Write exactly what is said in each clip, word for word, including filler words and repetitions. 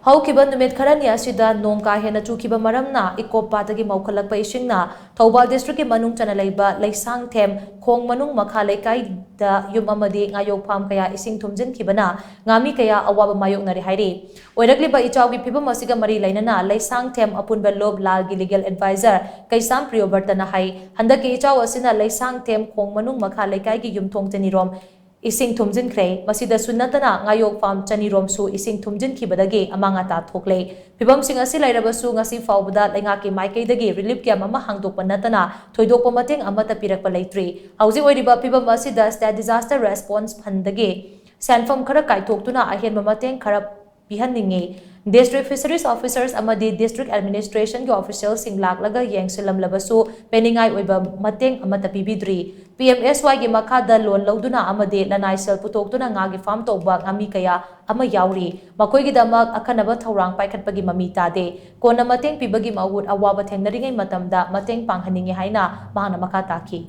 ꯍꯧꯈꯤꯕ ꯅꯨꯃꯤꯠ ꯈꯔꯅꯤ ꯑꯁꯤꯗ ꯅꯣꯡ ꯀꯥ ꯍꯦꯟꯅ ꯆꯨꯈꯤꯕ ꯃꯔꯝꯅ ꯏꯀꯣꯞ ꯄꯥꯠꯇꯒꯤ ꯃꯧꯈꯠꯂꯛꯄ ꯏꯁꯤꯡꯅ ꯊꯧꯕꯥꯜ district ꯀꯤ ꯃꯅꯨꯡ ꯆꯟꯅ ꯂꯩꯕ ꯂꯩꯁꯥꯡꯊꯦꯝ ꯈꯣꯡ ꯃꯅꯨꯡ ꯃꯈꯥ ꯂꯩꯀꯥꯏꯗ ꯌꯨꯝ ꯑꯃꯗꯤ ꯉꯥꯌꯣꯛ farm ꯀꯌꯥ ꯏꯁꯤꯡ ꯊꯨꯝꯖꯤꯟꯈꯤꯕꯅ ꯉꯥꯃꯤ ꯀꯌꯥ ꯑꯋꯥꯕ ꯃꯥꯌꯣꯛꯅꯔꯦ ꯍꯥꯏꯔꯤ꯫ ꯑꯣꯏꯔꯛꯂꯤꯕ ꯏꯆꯥꯎꯒꯤ ꯐꯤꯕꯝ ꯑꯁꯤꯒ ꯃꯔꯤ ꯂꯩꯅꯅ ꯂꯩꯁꯥꯡꯊꯦꯝ ꯑꯄꯨꯟꯕ ꯂꯣꯞ ꯂꯥꯜꯒꯤ legal advisor ꯀꯩꯁꯥꯝ ꯄ꯭ꯔꯤꯌꯣꯕꯔꯇꯅ ꯍꯥꯏ, ꯍꯟꯗꯛꯀꯤ ꯏꯆꯥꯎ ꯑꯁꯤꯅ ꯂꯩꯁꯥꯡꯊꯦꯝ ꯈꯣꯡ ꯃꯅꯨꯡ ꯃꯈꯥ ꯂꯩꯀꯥꯏꯒꯤ ꯌꯨꯝꯊꯣꯡ ꯆꯅꯤꯔꯣꯝ ꯏꯁꯤꯡ ꯊꯨꯝꯖꯤꯟꯈ꯭ꯔꯦ꯫ ꯃꯁꯤꯗꯁꯨ ꯅꯠꯇꯅ ꯉꯥꯌꯣꯛ farm ꯆꯅꯤꯔꯣꯝꯁꯨ ꯏꯁꯤꯡ ꯊꯨꯝꯖꯤꯟꯈꯤꯕꯗꯒꯤ ꯑꯃꯥꯡ ꯑꯇꯥ ꯊꯣꯛꯂꯦ꯫ ꯐꯤꯕꯝꯁꯤꯡ ꯑꯁꯤ ꯂꯩꯔꯕꯁꯨ ꯉꯁꯤ ꯐꯥꯎꯕꯗ ꯂꯩꯉꯥꯛꯀꯤ ꯃꯥꯏꯀꯩꯗꯒꯤ relief camp ꯑꯃ ꯍꯥꯡꯗꯣꯛꯄ ꯅꯠꯇꯅ ꯊꯣꯏꯗꯣꯛꯄ ꯃꯇꯦꯡ ꯑꯃꯠꯇ ꯄꯤꯔꯛꯄ ꯂꯩꯇ꯭ꯔꯤ꯫ ꯍꯧꯖꯤꯛ ꯑꯣꯏꯔꯤꯕ ꯐꯤꯕꯝ ꯑꯁꯤꯗ state disaster response fundꯗꯒꯤ ꯁꯦꯟꯐꯝ ꯈꯔ ꯀꯥꯏꯊꯣꯛꯇꯨꯅ ꯑꯍꯦꯟꯕ ꯃꯇꯦꯡ ꯈꯔ ꯄꯤꯍꯟꯅꯤꯡꯏ꯫ District fisheries officers ꯑꯃꯗꯤ district administrationꯒꯤ officialꯁꯤꯡ ꯂꯥꯛꯂꯒ ꯌꯦꯡꯁꯤꯜꯂꯝꯂꯕꯁꯨ ꯄꯦꯟꯅꯤꯡꯉꯥꯏ ꯑꯣꯏꯕ ꯃꯇꯦꯡ ꯑꯃꯠꯇ ꯄꯤꯕꯤꯗ꯭ꯔꯤ꯫ ꯄꯤ ꯑꯦꯝ ꯑꯦꯁ ꯋꯥꯏꯒꯤ ꯃꯈꯥꯗ loan ꯂꯧꯗꯨꯅ ꯑꯃꯗꯤ ꯂꯅꯥꯏ ꯁꯦꯜ ꯄꯨꯊꯣꯛꯇꯨꯅ ꯉꯥꯒꯤ farm ꯇꯧꯕ ꯉꯥꯃꯤ ꯀꯌꯥ ꯑꯃ ꯌꯥꯎꯔꯤ꯫ ꯃꯈꯣꯏꯒꯤꯗꯃꯛ ꯑꯈꯟꯅꯕ ꯊꯧꯔꯥꯡ ꯄꯥꯏꯈꯠꯄꯒꯤ ꯃꯃꯤ ꯇꯥꯗꯦ꯫ ꯀꯣꯟꯅ ꯃꯇꯦꯡ ꯄꯤꯕꯒꯤ ꯃꯍꯨꯠ ꯑꯋꯥꯕ ꯊꯦꯡꯅꯔꯤꯉꯩ ꯃꯇꯝꯗ ꯃꯇꯦꯡ ꯄꯥꯡꯍꯟꯅꯤꯡꯏ ꯍꯥꯏꯅ ꯃꯍꯥꯛꯅ ꯃꯈꯥ ꯇꯥꯈꯤ꯫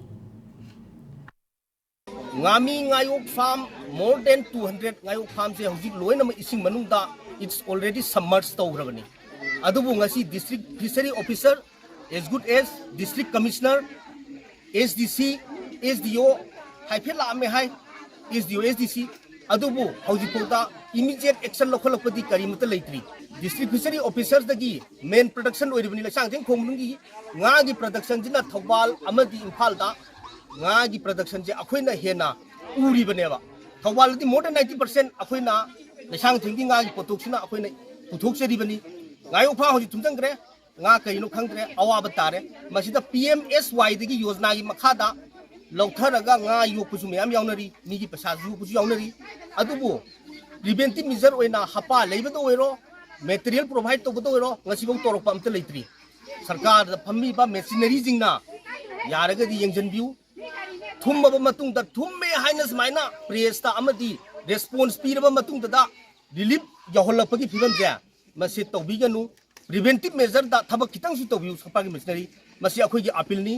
ꯉꯥꯃꯤ ꯉꯥꯌꯣꯛ farm more than two hundred ꯉꯥꯌꯣꯛ farmꯁꯦ ꯍꯧꯖꯤꯛ ꯂꯣꯏꯅꯃꯛ ꯏꯁꯤꯡ ꯃꯅꯨꯡꯗ it's already submerged ꯇꯧꯈ꯭ꯔꯕꯅꯤ꯫ ꯑꯗꯨꯕꯨ ꯉꯁꯤ district fishery officer as good as district commissioner, S D C, S D O ꯍꯥꯏꯐꯦꯠ ꯂꯥꯛꯑꯝꯃꯦ ꯍꯥꯏ, S D O, S D C, ꯑꯗꯨꯕꯨ ꯍꯧꯖꯤꯛꯐꯥꯎꯗ immediate action ꯂꯧꯈꯠꯂꯛꯄꯗꯤ ꯀꯔꯤꯃꯠꯇ ꯂꯩꯇ꯭ꯔꯤ꯫ District fishery officerꯗꯒꯤ main production ꯑꯣꯏꯔꯤꯕꯅꯤ ꯂꯩꯁꯥꯡꯊꯦꯝ ꯈꯣꯡ ꯃꯅꯨꯡꯒꯤ ꯉꯥꯒꯤ productionꯁꯤꯅ ꯊꯧꯕꯥꯜ ꯑꯃꯗꯤ ꯏꯝꯐꯥꯜꯗ ꯉꯥꯒꯤ productionꯁꯦ ꯑꯩꯈꯣꯏꯅ ꯍꯦꯟꯅ ꯎꯔꯤꯕꯅꯦꯕ꯫ ꯊꯧꯕꯥꯜꯗꯗꯤ more than ninety percent ꯑꯩꯈꯣꯏꯅ ꯂꯩꯁꯥꯡꯊꯦꯝꯒꯤ ꯉꯥꯒꯤ ꯄꯣꯠꯊꯣꯛꯁꯤꯅ ꯑꯩꯈꯣꯏꯅ ꯄꯨꯊꯣꯛꯆꯔꯤꯕꯅꯤ꯫ ꯉꯥꯌꯣꯛ farm ꯍꯧꯖꯤꯛ ꯊꯨꯝꯖꯤꯟꯈ꯭ꯔꯦ, ꯉꯥ ꯀꯔꯤꯅꯣ ꯈꯪꯗ꯭ꯔꯦ, ꯑꯋꯥꯕ ꯇꯥꯔꯦ꯫ ꯃꯁꯤꯗ P M S Yꯗꯒꯤ ꯌꯣꯖꯅꯥꯒꯤ ꯃꯈꯥꯗ ꯂꯧꯊꯔꯒ ꯉꯥ ꯌꯣꯛꯄꯁꯨ ꯃꯌꯥꯝ ꯌꯥꯎꯅꯔꯤ, ꯃꯤꯒꯤ ꯄꯩꯁꯥꯁꯨ ꯌꯣꯛꯄꯁꯨ ꯌꯥꯎꯅꯔꯤ꯫ ꯑꯗꯨꯕꯨ preventive measure ꯑꯣꯏꯅ ꯍꯄꯥ ꯂꯩꯕꯗ ꯑꯣꯏꯔꯣ, material provide ꯇꯧꯕꯗ ꯑꯣꯏꯔꯣ, ꯉꯁꯤꯐꯥꯎ ꯇꯧꯔꯛꯄ ꯑꯝꯇ ꯂꯩꯇ꯭ꯔꯤ꯫ ꯁꯔꯀꯥꯔꯗ ꯐꯝꯃꯤꯕ machineryꯁꯤꯡꯅ ꯌꯥꯔꯒꯗꯤ ꯌꯦꯡꯁꯤꯟꯕꯤꯌꯨ꯫ ꯊꯨꯝꯃꯕ ꯃꯇꯨꯡꯗ ꯊꯨꯝꯃꯦ ꯍꯥꯏꯅ ꯁꯨꯃꯥꯏꯅ pressꯇ ꯑꯃꯗꯤ response ꯄꯤꯔꯕ ꯃꯇꯨꯡꯗꯗ relief ꯌꯧꯍꯜꯂꯛꯄꯒꯤ ꯐꯤꯕꯝꯁꯦ ꯃꯁꯤ ꯇꯧꯕꯤꯒꯅꯨ꯫ Preventive measureꯗ ꯊꯕꯛ ꯈꯤꯇꯪꯁꯨ ꯇꯧꯕꯤꯌꯨ ꯁꯔꯀꯥꯔꯒꯤ machinery꯫ ꯃꯁꯤ ꯑꯩꯈꯣꯏꯒꯤ appealꯅꯤ꯫